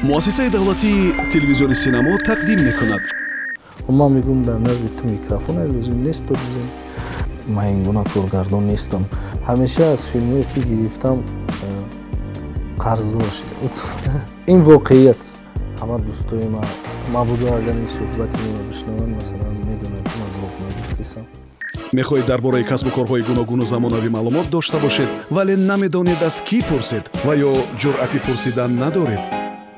Муассисаи давлатии телевизиони Синамо тақдим мекунад. Ман мегӯям, дар назди ту микрофон лозим нест, то бизанӣ. Ман ин гуна коргардон нестам. Ҳамеша аз филмҳое ки гирифтам қарздор шуда. Ин воқеият аст. Ҳама дӯстои ман мабодо агар ин суҳбати маро бишнаванд, масалан, медонанд, ки ман дурӯғ нагуфтесам. Мехоҳед дар бораи касбу корҳои гуногуну замонавӣ маълумот дошта бошед, вале намедонед аз кӣ пурсед ва ё ҷуръати пурсидан надоред?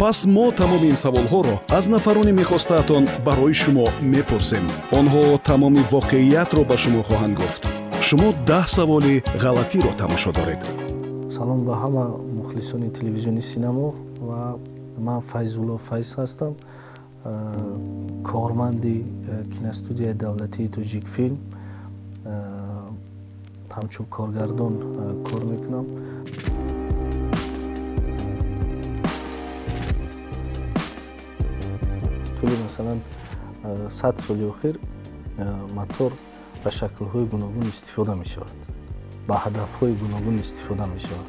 Пас мо тамоми ин саволҳоро аз нафарони мехостаатон барои шумо мепурсем. Онҳо тамоми воқеиятро ба шумо хоҳанд гуфт. Шумо 10 саволи ғалатиро тамошо доред. Салом ба ҳама мухлисони телевизиони Синамо, ва ман Файзулло Файз ҳастам, корманди киностудияи давлатии Тоҷикфилм, ҳамчун коргардон кор мекунам. Тӯли масалан 100 соли охир мотор ба шаклҳои гуногун истифода мешавад, ба ҳадафҳои гуногун истифода мешавад,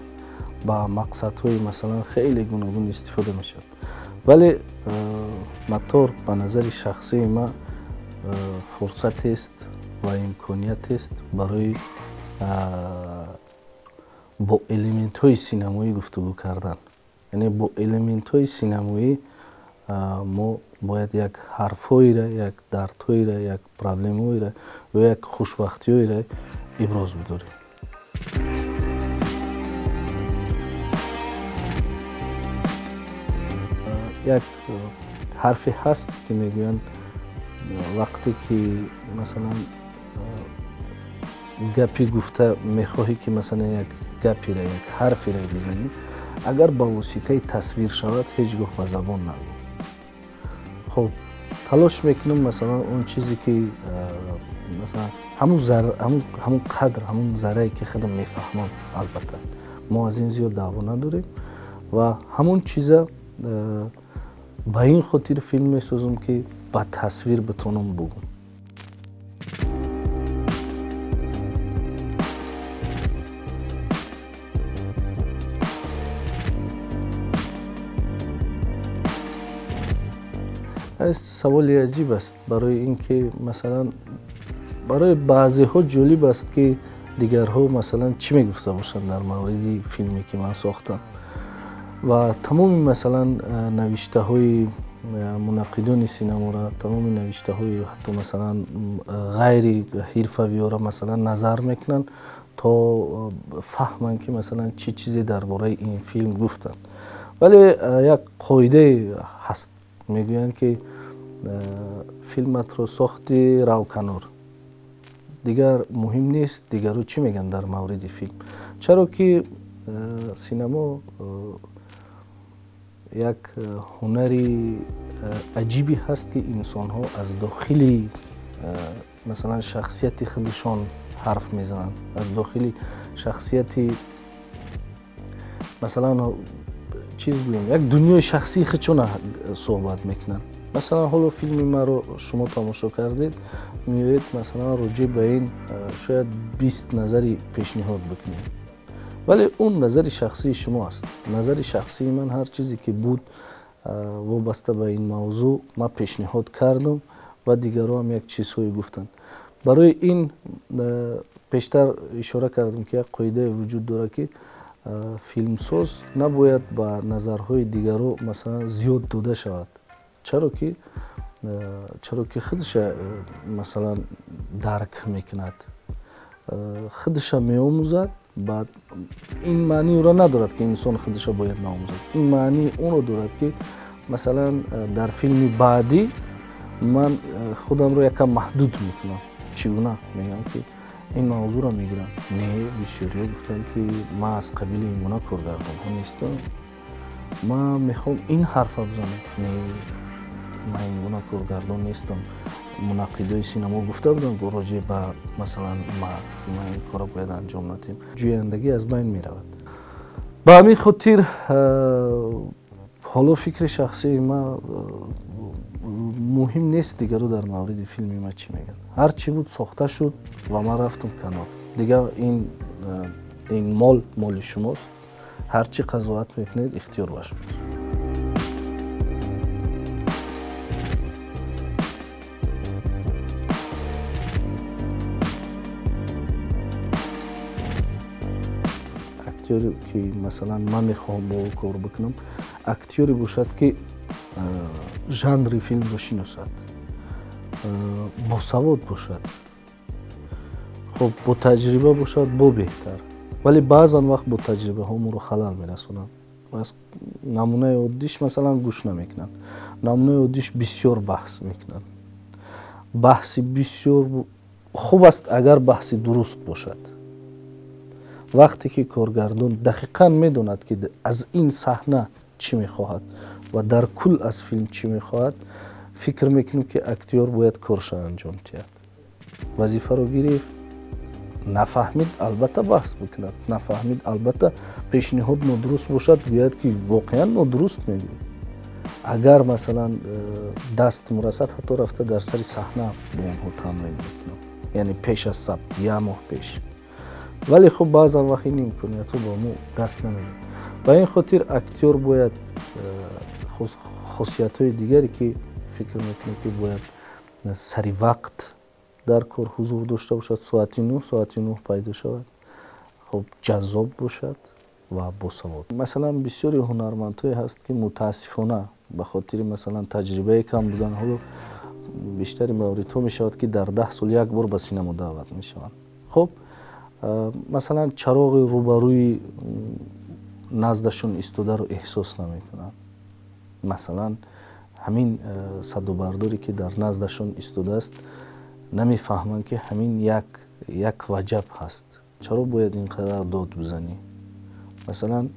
ба мақсадҳои масалан хеле гуногун истифода мешавад. Вале мотор ба назари шахсии ман фурсатест ва имкониятест барои бо элементҳои синамоӣ гуфтугӯ кардан. Яъне бо элементҳои синамоӣ мо бояд як ҳарфҳоеро, як дардҳоеро, як проблемҳоеро ё як хушбахтиҳоеро иброз бидорем. Як ҳарфе ҳаст, ки мегӯянд, вақте ки масалан гапи гуфта мехоҳӣ, ки масалан як гапиро, як ҳарферо бизанӣ, агар ба воситаи тасвир шавад, ҳеҷ гоҳ ба забон нагӯ. Хоб, талош мекунам, масалан, он чизе ки масалан ҳамун қадр, ҳамун заррае ки худам мефаҳмам, албатта мо аз ин зиёд даъво надорем, ва ҳамун чиза ба ин хотир филм месозам, ки ба тасвир битонам бугум. Саволи аҷиб аст, барои ин ки масалан барои баъзеҳо ҷолиб аст, ки дигарҳо масалан чӣ мегуфта бошанд дар мавриди филме, ки ман сохтам, ва тамоми масалан навиштаҳои мунаққидони синаморо, тамоми навиштаҳои ҳатто масалан ғайри ҳирфавиёро масалан назар мекунанд, то фаҳманд, ки масалан чӣ чизе дар бораи ин филм гуфтанд. Вале як қоидае ҳаст, мегӯянд, ки филматро сохти, рав канор, дигар муҳим нест дигару чӣ мегӯянд дар мавриди филм. Чаро ки синамо як ҳунари аҷибе ҳаст, ки инсонҳо аз дохили масалан шахсияти худашон ҳарф мезананд, аз дохили шахсияти масалан чиз гӯем, як дунёи шахсии худшона суҳбат мекунанд. Масалан, ҳоло филми маро шумо тамошо кардед, меоед масалан роҷеъ ба ин шояд 20 назари пешниҳод бикунед, вале он назари шахсии шумо аст. Назари шахсии ман ҳар чизе ки буд вобаста ба ин мавзӯъ ман пешниҳод кардам, ва дигарон ҳам як чизҳое гуфтанд. Барои ин пештар ишора кардам, ки як қоидае вуҷуд дорад, ки филмсоз набояд ба назарҳои дигаро масалан зиёд дода шавад, чаро ки худша масалан дарк мекунад, худша меомӯзад. Баъд ин маънии ӯро надорад, ки инсон худша бояд наомӯзад, ин маънии онро дорад, ки масалан дар филми баъдӣ ман худамро якам маҳдуд мекунам. Чӣ гуна мегӯям, ки ин мавзӯъро мегирам? Не, бисёриҳо гуфтанд, ки ман аз қабили ин гуна коргардонҳо нестам, ман мехоҳам ин ҳарфа бизанам. Не, ман ин гуна коргардон нестам. Мунаққидои синамо гуфта буданд роҷеъ ба масалан ман ин корро бояд анҷом надиҳем. Ҷӯяндагӣ аз байн меравад. Ба ҳамин хотир ҳоло фикри шахсии ман муҳим нест дигару дар мавриди филми ман чӣ мегӯянд. Ҳар чӣ буд, сохта шуд ва ман рафтам канор. Дигар ин мол моли шумост, ҳар чӣ қазоват мекунед, ихтиёр ба шумост. Актёре ки масалан ман мехоҳам бо ӯ кор бикунам, актёре бошад, ки жанри филмро шиносад, босавод бошад, хуб, бо таҷриба бошад, бо беҳтар. Вале баъзан вақт бо таҷрибаҳо моро халал мерасонанд. Пас намунаи оддиш, масалан, гӯш намекунанд, намунаи оддиш бисёр баҳс мекунанд. Баҳси бисёр хуб аст, агар баҳси дуруст бошад. Вақте ки коргардон дақиқан медонад, ки аз ин саҳна чӣ мехоҳад ва дар кул аз филм чӣ мехоҳад, фикр мекунем, ки актёр бояд корша анҷом диҳад. Вазифаро гирифт, нафаҳмид, албатта баҳс бикунад, нафаҳмид, албатта пешниҳод нодуруст бошад, гӯяд, ки воқеан нодуруст мегӯяд. Агар масалан даст мурасад, ҳатто рафта дар сари саҳна бо онҳо тамрин мекунам, яъне пеш аз сабт, як моҳ пеш. Вале хуб, баъзан вақт ин имкониятҳо ба мо даст намедиҳад. Ба ин хотир актёр бояд хосиятҳои дигаре, ки фикр мекунем, ки бояд сари вақт дар кор ҳузур дошта бошад, соати 9, соати 9 пайдо шавад, хуб, ҷаззоб бошад ва босавод. Масалан, бисёри ҳунармандҳое ҳаст, ки мутаассифона ба хотири масалан таҷрибаи кам будан, ҳоло бештари мавридҳо мешавад, ки дар 10 сол як бор ба синамо даъват мешаванд. Хуб, масалан, чароғи рӯбарӯи наздашон истодаро эҳсос намекунанд. Масалан, ҳамин садобардоре, ки дар наздашон истодааст, намефаҳманд, ки ҳамин як ваҷаб ҳаст, чаро бояд ин қадар дод бизанӣ. Масалан,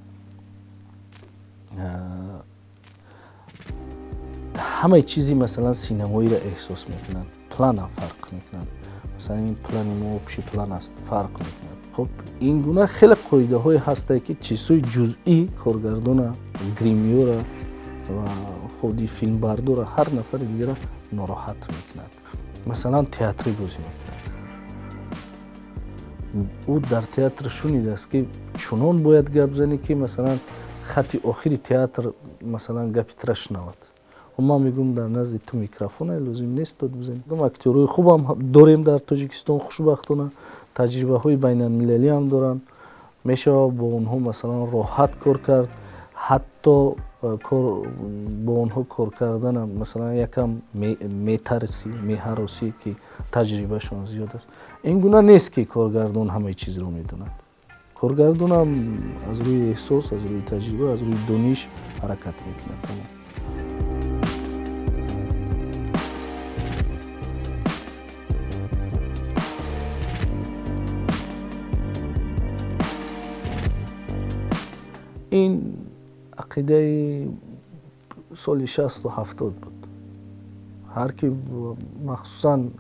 ҳамаи чизи масалан синамоиро эҳсос мекунанд, планам фарқ мекунанд. Масалан, ин плани мо общий план аст, фарқ мекунад. Хуб, ин гуна хеле қоидаҳое ҳастанд, ки чизҳои ҷузъӣ коргардона, гримёра ва худи филмбардора, ҳар нафари дигара нороҳат мекунад. Масалан, театрӣ бозӣ мекунад, ӯ дар театр шунидааст, ки чунон бояд гап занӣ, ки масалан хати охири театр масалан гапи тра шунавад. Ман мегӯям, дар назди ту микрофон лозим нест дод бизанӣ. Актёрҳои хубам дорем дар Тоҷикистон, хушбахтона таҷрибаҳои байналмилалӣ ҳам доранд, мешавад бо онҳо масалан роҳат кор кард. Ҳатто бо онҳо кор карданам масалан якам метарсӣ, меҳаросӣ, ки таҷрибашон зиёд аст. Ин гуна нест, ки коргардон ҳамаи чизро медонад. Коргардонам аз рӯи эҳсос, аз рӯи таҷриба, аз рӯи дониш ҳаракат мекунад. Тамом. Ин ақидаи соли 60-у 70 буд. Ҳар ки махсусан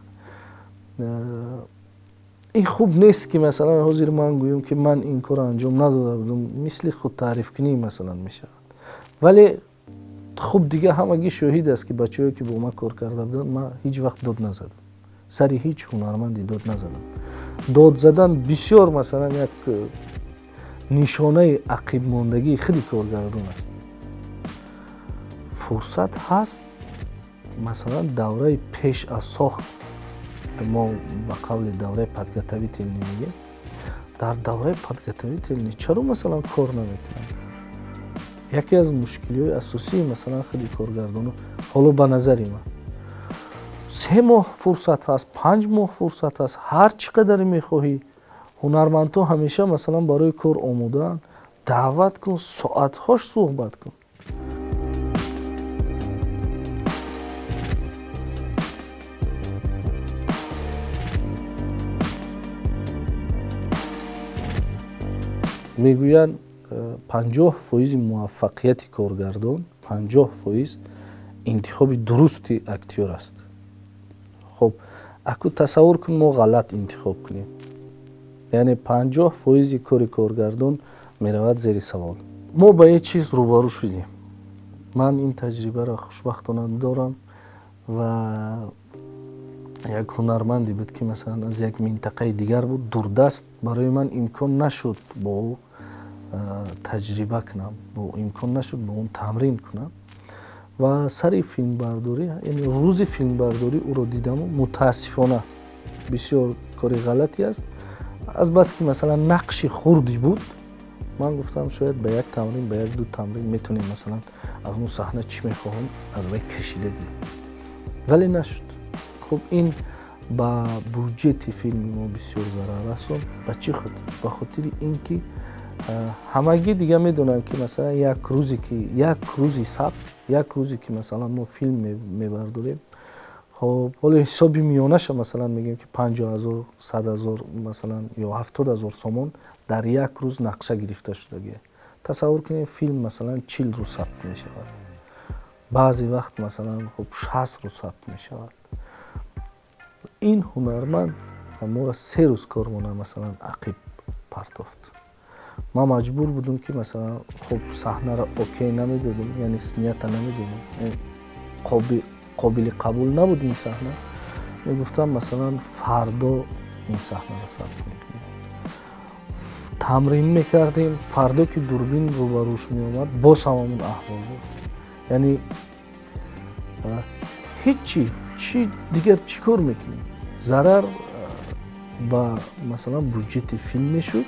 ин хуб нест, ки масалан ҳозир ман гӯям, ки ман ин корро анҷом надода будам, мисли худтаърифкунӣ масалан мешавад. Вале хуб, дига ҳамагӣ шоҳид аст, ки бачаҳое, ки бо ман кор карда буданд, ман ҳеҷ вақт дод назадам, сари ҳеҷ ҳунарманде дод назадам. Дод задан бисёр масалан як нишонаи ақибмондагии худи коргардон аст. Фурсат ҳаст, масалан, давраи пеш аз сохт, мо ба қавли давраи подготовительный мегӯем, дар давраи подготовительный чаро масалан кор намекунанд? Яке аз мушкилиҳои асосии масалан худи коргардоно, ҳоло ба назари ман, 3 моҳ фурсат ҳаст, 5 моҳ фурсат ҳаст, ҳар чӣ қадаре мехоҳӣ. Ҳунармандҳо ҳамеша масалан барои кор омодаанд, даъват кун, соатҳош суҳбат кун. Мегӯянд, 50% муваффақияти коргардон, 50% интихоби дурусти актёр аст. Хуб, аку тасаввур кун, мо ғалат интихоб кунем, яъне 50% кори коргардон меравад зери савол. Мо ба ин чиз рӯбарӯ шудем. Ман ин таҷрибаро хушбахтона дорам ва як ҳунарманде буд, ки масалан аз як минтақаи дигар буд, дурдаст, барои ман имкон нашуд бо ӯ таҷриба кунам, имкон нашуд бо он тамрин кунам. Ва сари филмбардорӣ, яъне рӯзи филмбардорӣ ӯро дидаму мутаассифона бисёр кори ғалате аст, азбаски масалан нақши хурди буд, Ман гуфтам, шояд ба як тамрин, ба як ду тамрин метавонем, масалан, аз он саҳна чӣ мехоҳам аз вай кашида гирем, вале нашуд. Хуб, ин ба буҷети филми мо бисёр зарар расонд. Ба чӣ хотир? Ба хотири ин ки ҳамагӣ дига медонанд, ки масалан як рӯзе ки як рӯзи сабт, як рӯзе ки масалан мо филм мебардорем, хоб, ҳоло ҳисоби миёнаша масалан мегӯем, ки 50 000, 100 000 масалан ё 70 000 сомон дар як рӯз нақша гирифта шудагия. Тасаввур кунем, филм масалан 40 рӯз сабт мешавад, баъзе вақт масалан хуб 60 рӯз сабт мешавад. Ин ҳунарманд моро 3 рӯз кормона масалан ақиб партофт. Ман маҷбур будам, ки масалан хуб саҳнаро окей намедодам, яъне снято намедодам, қобили қабул набуд ин саҳна. Мегуфтам, масалан, фардо ин саҳнаро сабт мекунем. Тамрин мекардем, фардо ки дурбин рӯбарӯш меомад, боз ҳам ҳамон аҳвол буд. Яъне ҳечи чӣ дигар чӣ кор мекунем? Зарар ба масалан буҷети филм мешуд.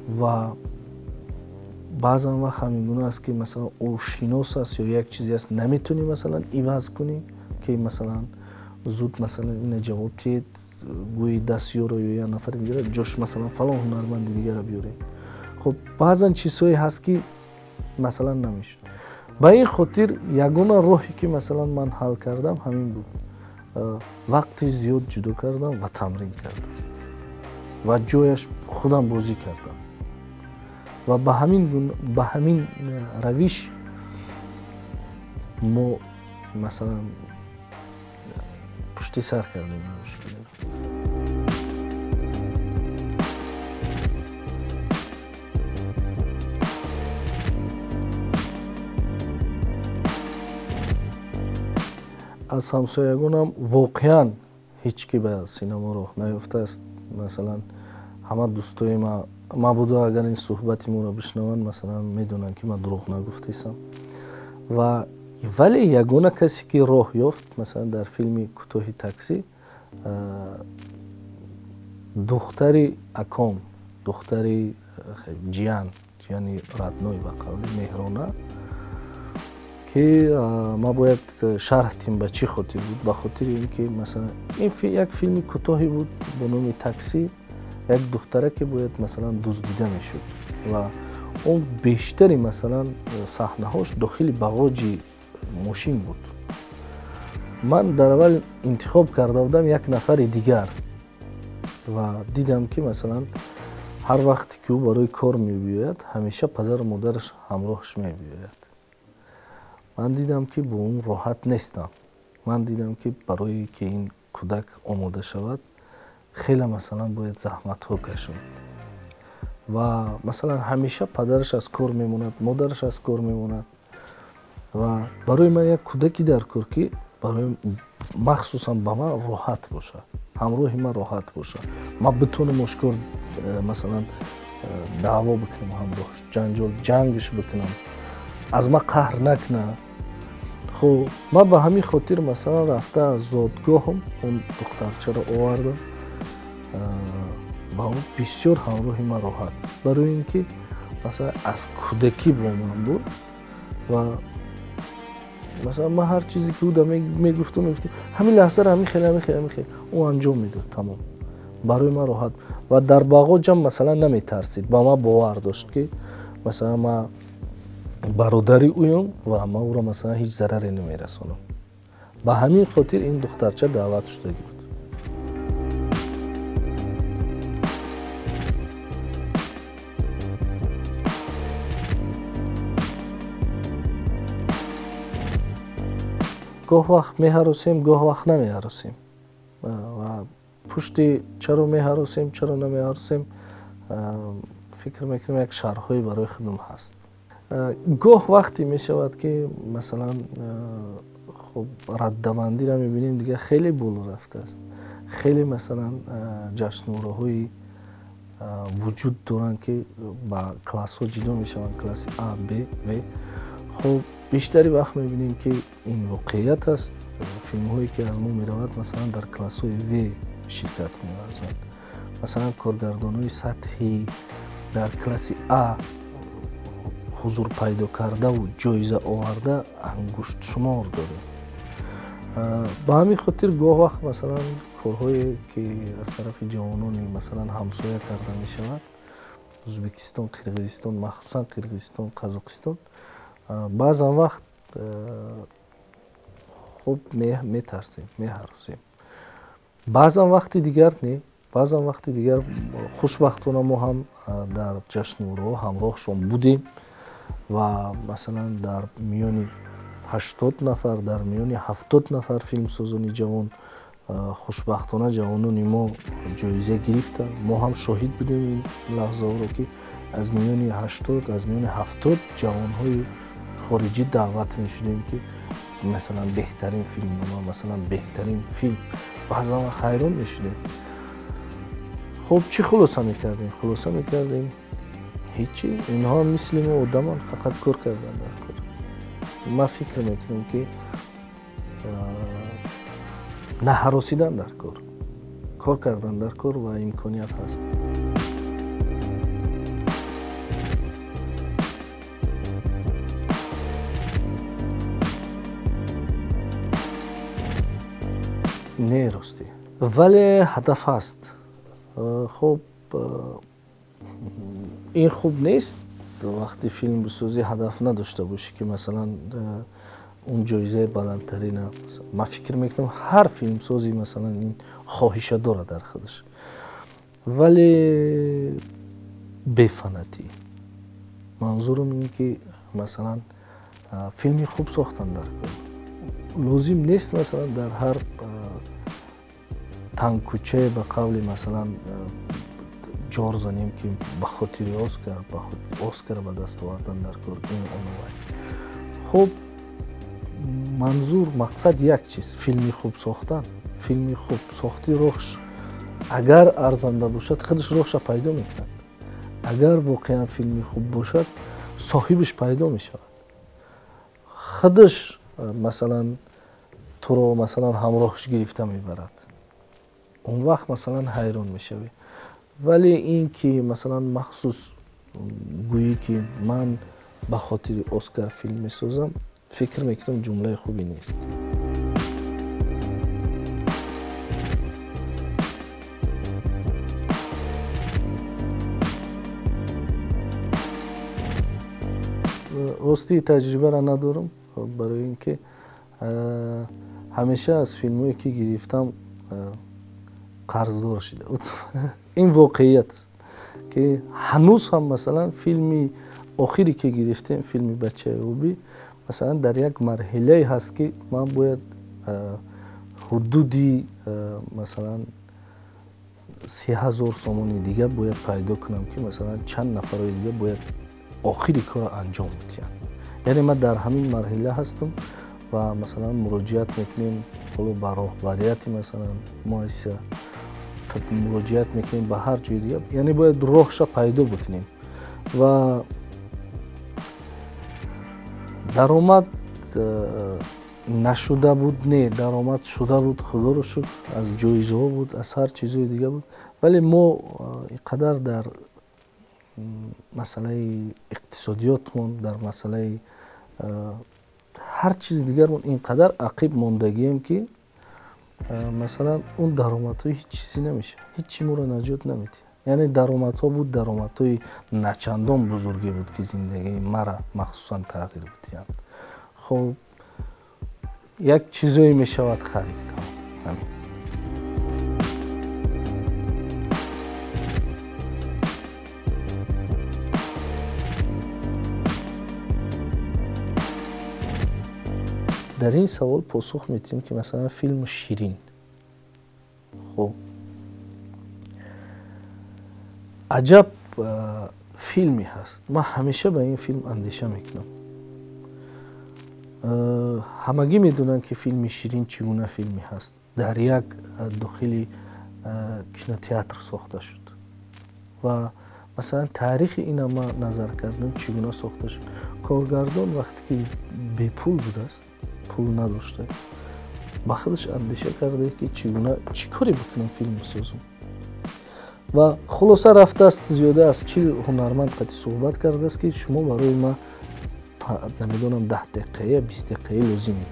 Ва баъзан вақт ҳамин гуна аст, ки масалан ӯ шинос аст ё як чизе аст, наметавонӣ масалан иваз кунӣ, ки масалан зуд масалан ина ҷавоб диҳед, гӯи дастёро ё як нафари дигара ҷош масалан фалон ҳунарманди дигара биёред. Хуб, баъзан чизҳое ҳаст, ки масалан намешуд. Ба ин хотир ягона роҳе, ки масалан ман ҳал кардам, ҳамин буд: вақти зиёд ҷудо кардам ва тамрин кардам ва ҷояш худам бозӣ кардам. Ва ба ҳамин равиш мо масалан пушти сар кардем ин мушкилиро. Аз ҳамсоягонам воқеан ҳеҷ ки ба синамо роҳ наёфтааст. Масалан, ҳама дӯстои ма мабодо агар ин суҳбати моро бишнаванд, масалан, медонанд, ки ман дурӯғ нагуфтесам. Ва вале ягона касе, ки роҳ ёфт масалан дар филми кӯтоҳи «Таксӣ», духтари аком, духтари ҷиян, ҷияни родной, ба қавли Меҳрона, ки ман бояд шарҳ дим ба чӣ хотир буд. Ба хотири ин ки масалан ин як филми кӯтоҳе буд бо номи «Таксӣ». Як духтараке бояд масалан дуздида мешуд ва он бештари масалан саҳнаҳош дохили бағоҷи мошин буд. Ман дар аввал интихоб карда будам як нафари дигар ва дидам, ки масалан ҳар вақте ки ӯ барои кор мебиёяд, ҳамеша падару модараш ҳамроҳаш мебиёяд. Ман дидам, ки бо он роҳат нестам. Ман дидам, ки барое ки ин кӯдак омода шавад, хеле масалан бояд заҳматҳо кашад ва масалан ҳамеша падараш аз кор мемонад, модараш аз кор мемонад. Ва барои ман як кӯдаки дар кор, ки барои махсусан ба ман роҳат бошад, ҳамроҳи ман роҳат бошад, ман битонам ошкор масалан даъво бикунам ҳамроҳаш, ҷанҷол ҷангш бикунам, аз ман қаҳр накунад. Хуб, ман ба ҳамин хотир масалан рафта аз зодгоҳам он духтарчаро овардам ва ӯ бисёр ҳамроҳи ман роҳат, барои ин ки масалан аз кӯдакӣ бо ман буд. Ва масалан ман ҳар чизе ки ӯ да мегуфтам, ҳамин лаҳзаро ҳамин хел, ҳамин хел, ҳамин хел ӯ анҷом медод, тамом, барои ман роҳат. Ва дар бағоҷам масалан наметарсид, ба ман бовар дошт, ки масалан ман бародари ӯям ва ман ӯро масалан ҳеҷ зараре намерасонам. Ба ҳамин хотир ин духтарча даъват шудагӣ буд. Гоҳ вақт меҳаросем, гоҳ вақт намеҳаросем. Ва пушти чаро меҳаросем, чаро намеҳаросем, фикр мекунам, як шарҳҳое барои худам ҳаст. Гоҳ вақте мешавад, ки масалан хуб раддабандиро мебинем, дигар хеле боло рафтааст, хеле масалан ҷашнвораҳои вуҷуд доранд, ки ба классҳо ҷудо мешаванд, класси А, Б, В. Хуб, бештари вақт мебинем, ки ин воқеият аст, филмҳое ки аз мо меравад, масалан дар классҳои В ширкат меварзанд. Масалан, коргардонҳои сатҳи Дар класси А ҳузур пайдо кардаву ҷоиза оварда ангуштшумор дорем. Ба ҳамин хотир гоҳ вақт масалан корҳое ки аз тарафи ҷавонони масалан ҳамсоя карда мешавад, Ӯзбекистон, Қирғизистон, махсусан Қирғизистон, Қазоқистон, баъзан вақт хуб метарсем, меҳаросем. Баъзан вақти дигар не, баъзан вақти дигар хушбахтона мо ҳам дар ҷашнвораҳо ҳамроҳшон будем ва масалан дар миёни 80 нафар, дар миёни 70 нафар филмсозони ҷавон хушбахтона ҷавонони мо ҷоиза гирифтанд. Мо ҳам шоҳид будем ин лаҳзаҳоро, ки аз миёни 80, аз миёни 70 ҷавонҳои хориҷӣ даъват мешудем, ки масалан беҳтарин филмнома, масалан беҳтарин филм. Баъзан вақт ҳайрон мешудем. Хуб, чӣ хулоса мекардем? Хулоса мекардем ҳечи, инҳо мисли мо одаманд, фақат кор кардан дар кор. Ман фикр мекунам, ки наҳаросидан дар кор, кор кардан дар кор ва имконият ҳаст. Не, ростӣ, вале ҳадаф ҳаст. Хуб, ин хуб нест вақти филм бисозӣ ҳадаф надошта бошӣ, ки масалан он ҷоизаи баландтарина. Ман фикр мекунам ҳар филмсози масалан ин хоҳиша дорад дар худаш, вале бефанатӣ. Манзурам ин ки масалан филми хуб сохтан дар кор лозим нест. Масалан дар ҳар тангкӯчае ба қавли масалан ҷор занем, ки ба хотири Оскар, ба Оскар ба даст овардан дар кор ин онвай. Хуб, манзур, мақсад як чиз: филми хуб сохтан. Филми хуб сохти роҳш агар арзанда бошад, худаш роҳша пайдо мекунад. Агар воқеан филми хуб бошад, соҳибаш пайдо мешавад. Худаш масалан туро масалан ҳамроҳш гирифта мебарад. Он вақт масалан ҳайрон мешавӣ. Вале ин ки масалан махсус гӯӣ, ки ман ба хотири Оскар филм месозам, фикр мекунам ҷумлаи хубе нест. Ростӣ таҷрибаро надорам, барои ин ки ҳамеша аз филмҳое ки гирифтам қарздор шуда буд. Ин воқеият аст, ки ҳанӯз ҳам масалан филми охире ки гирифтем, филми Бачаи обӣ, масалан дар як марҳилае ҳаст, ки ман бояд ҳудуди масалан 3000 сомони дига бояд пайдо кунам, ки масалан чанд нафарои дига бояд охири корро анҷом бидиҳанд. Яъне ман дар ҳамин марҳила ҳастам ва масалан муроҷиат мекунем ҳоло ба роҳбарияти масалан муассиса, муроҷиат мекунем ба ҳар ҷои дига. Яъне бояд роҳша пайдо бикунем ва даромад нашуда буд, не, даромад шуда буд, худоро шукр, аз ҷоизаҳо буд, аз ҳар чизҳои дига буд. Вале мо ин қадар дар масъалаи иқтисодиётмон, дар масъалаи ҳар чизи дигармон ин қадар ақиб мондагием, ки масалан он даромадҳои ҳеҷ чизе намешавад, ҳеҷ чи моро наҷот намедиҳад. Яъне даромадҳо буд, даромадҳои начандон бузурге буд, ки зиндагии мара махсусан тағйир бидиҳанд. Хуб, як чизое мешавад харид. Ҳамин. Дар ин савол посух медиҳем, ки масалан филми Ширин, хуб, аҷаб филме ҳаст. Ман ҳамеша ба ин филм андеша мекунам. Ҳамагӣ медонанд, ки филми Ширин чӣ гуна филме ҳаст. Дар як дохили кинотеатр сохта шуд ва масалан таърихи ина ман назар кардам, чӣ гуна сохта шуд. Коргардон вақте ки бепул будааст, пул надошта, ба худаш андеша карда, ки чӣ гуна, чӣ коре бикунам, филм бисозам. Ва хулоса рафтааст зиёда аз 40 ҳунарманд қати суҳбат кардааст, ки шумо барои ма намедонам 10 дақиқа, 20 дақиқа лозимед.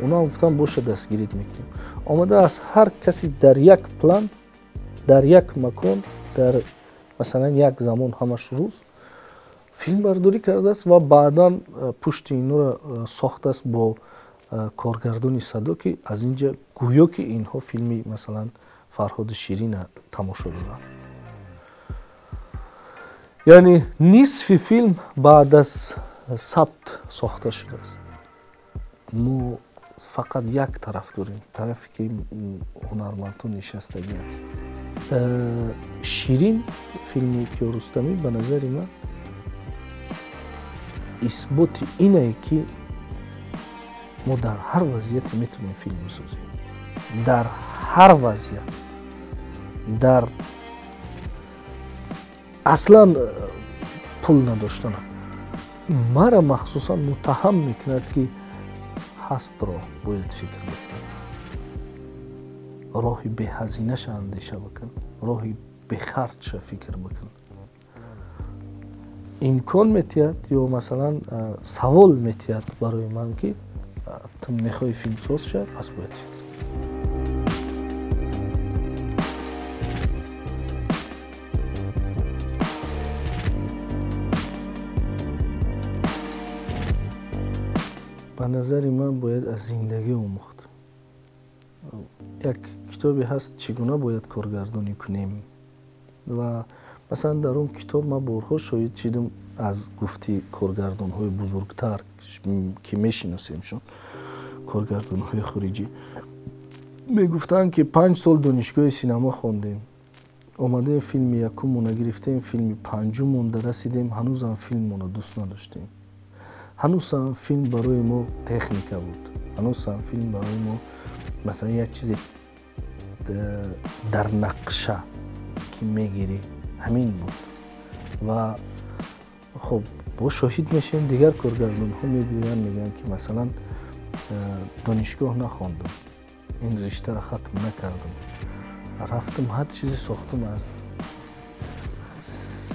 Онҳо гуфтанд боша, дастгирит мекунем. Омада аз ҳар каси дар як план, дар як макон, дар масалан як замон ҳамаш рӯз филмбардорӣ кардааст ва баъдан пушти инҳоро сохтааст бо коргардони садо, ки аз инҷа гӯё ки инҳо филми масалан Фарҳоду Ширина тамошо доранд. Яъне нисфи филм баъд аз сабт сохта шудааст. Мо фақат як тараф дорем, тарафе ки ҳунармандҳо нишастагианд. Ширин филми Киёрустамӣ ба назари ман исботи инае, ки мо дар ҳар вазъияте метавонем филм бисозем. Дар ҳар вазъият, дар аслан пул надоштанам мара махсусан муттаҳам мекунад, ки ҳаст роҳ, бояд фикр бикунем, роҳи беҳазинаша андеша бикун, роҳи бехарҷша фикр бикун. Имкон метиҳад ё масалан савол метиҳад барои ман, ки ту мехоҳӣ филмсоз ша, пас бояд фикр. Ба назари ман бояд аз зиндагӣ омӯхт. Як китобе ҳаст, чӣ гуна бояд коргардонӣ кунем, ва масалан дар он китоб ман борҳо шоҳид шидам аз гуфти коргардонҳои бузургтар, ки мешиносемшон, коргардонҳои хориҷӣ, мегуфтанд, ки 5 сол донишгоҳи синема хондем, омадем филми якуммона гирифтем, филми панҷуммонда расидем, ҳанӯзам филммона дӯст надоштем. Ҳанӯзам филм барои мо техника буд, ҳанӯзам филм барои мо масалан як чизе дар нақша ки мегирӣ, ҳамин буд. Ва хуб бо шоҳид мешавем, дигар коргардонҳо мегӯянд, мегӯянд, ки масалан донишгоҳ нахондам, ин риштаро хатм накардам, рафтам ҳар чизе сохтам аз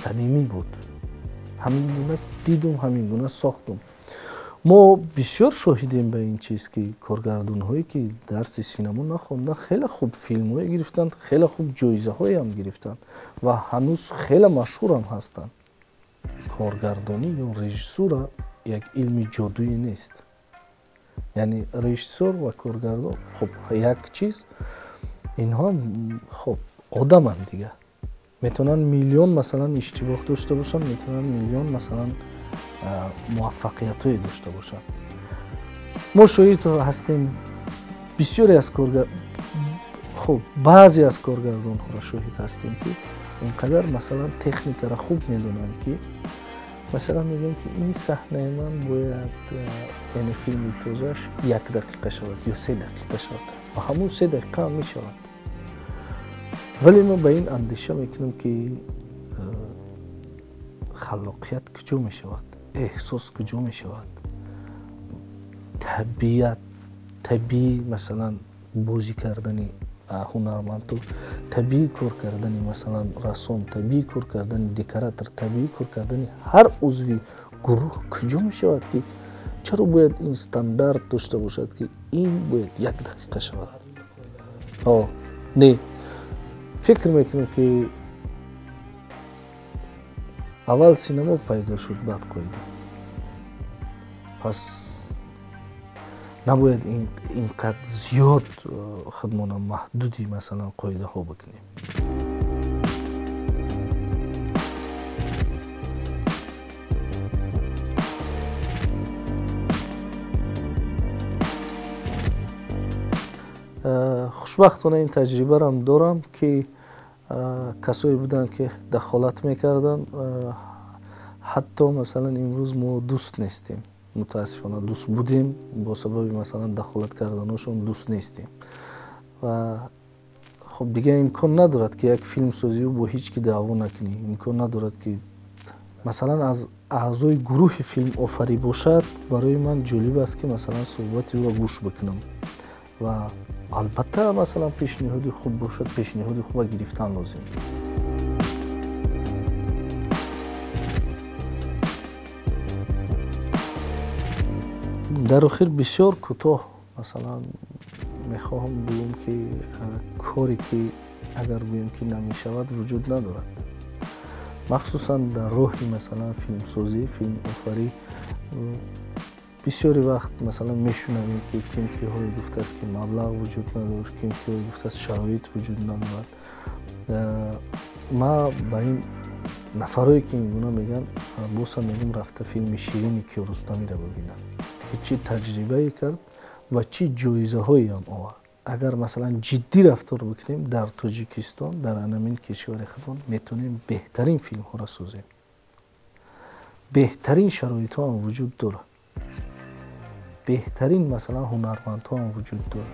самимӣ буд, ҳамин гуна дидум, ҳамин гуна сохтум. Мо бисёр шоҳидем ба ин чиз, ки коргардонҳое ки дарси синемо нахонданд, хеле хуб филмҳое гирифтанд, хеле хуб ҷоизаҳоеам гирифтанд ва ҳанӯз хеле машҳурам ҳастанд. Коргардонӣ ё режиссура як илми ҷодуӣ нест. Яъне режиссёр ва коргардон хуб як чиз, инҳо хуб одаманд дигар. Метавонанд миллион масалан иштибоҳ дошта бошанд, метавонанд миллион масалан муваффақиятҳое дошта бошанд. Мо шоҳид ҳастем бисёре аз хуб баъзе аз коргардонҳоро шоҳид ҳастем, ки ин қадар масалан техникаро хуб медонанд, ки масалан мегӯянд, ки ин саҳнаи ман бояд, яъне филми тозааш 1 дақиқа шавад ё 3 дақиқа шавад ва ҳамон 3 дақиқа ҳам мешавад. Вале ман ба ин андеша мекунам, ки халоқият куҷо мешавад, эҳсос куҷо мешавад, табиат, табиӣ масалан бозӣ кардани ҳунармандо, табиӣ кор кардани масалан рассом, табиӣ кор кардани декоратор, табиӣ кор кардани ҳар узви гурӯҳ куҷо мешавад, ки чаро бояд ин стандарт дошта бошад, ки ин бояд 1 дақиқа шавад? Не, фикр мекунам, ки аввал синемо пайдо шуд, баъд қоида. Пас набояд ин қадр зиёд худмона маҳдуди масалан қоидаҳо бикунем. Хушбахтона ин таҷрибарам дорам, ки касое буданд, ки дахолат мекарданд. Ҳатто масалан имрӯз мо дӯст нестем, мутаассифона дӯст будем, бо сабаби масалан дахолат карданашон дӯст нестем. Ва хуб дигар имкон надорад, ки як филмсозию бо ҳеҷ ки даъво накунӣ, имкон надорад, ки масалан аз аъзои гурӯҳи филмофарӣ бошад. Барои ман ҷолиб аст, ки масалан суҳбати ӯро гӯш бикунам ва албатта масалан пешниҳоди хуб бошад, пешниҳоди хуба гирифтан лозим. Дар охир бисёр кӯтоҳ, масалан, мехоҳам гӯям, ки коре ки агар гӯем, ки намешавад, вуҷуд надорад, махсусан дар роҳи, масалан, филмсозӣ, филмофарӣ. Бисёри вақт, масалан, мешунавем, ки ким киҳое гуфтааст, ки маблағ вуҷуд надошт, ким киҳое гуфтааст, шароит вуҷуд надорад. Ма ба ин нафарое ки ин гуна мегӯянд, босам мегӯм, рафта филми «Ширини» Киёрустамиро бибинанд, ки чӣ таҷрибае кард ва чӣ ҷоизаҳоеам овард. Агар, масалан, ҷиддӣ рафтор бикунем, дар Тоҷикистон, дар анамин кишвари худмон метавонем беҳтарин филмҳоро созем. Беҳтарин шароитҳо ҳам вуҷуд дорад, беҳтарин, масалан, ҳунармандҳо ҳам вуҷуд дорад.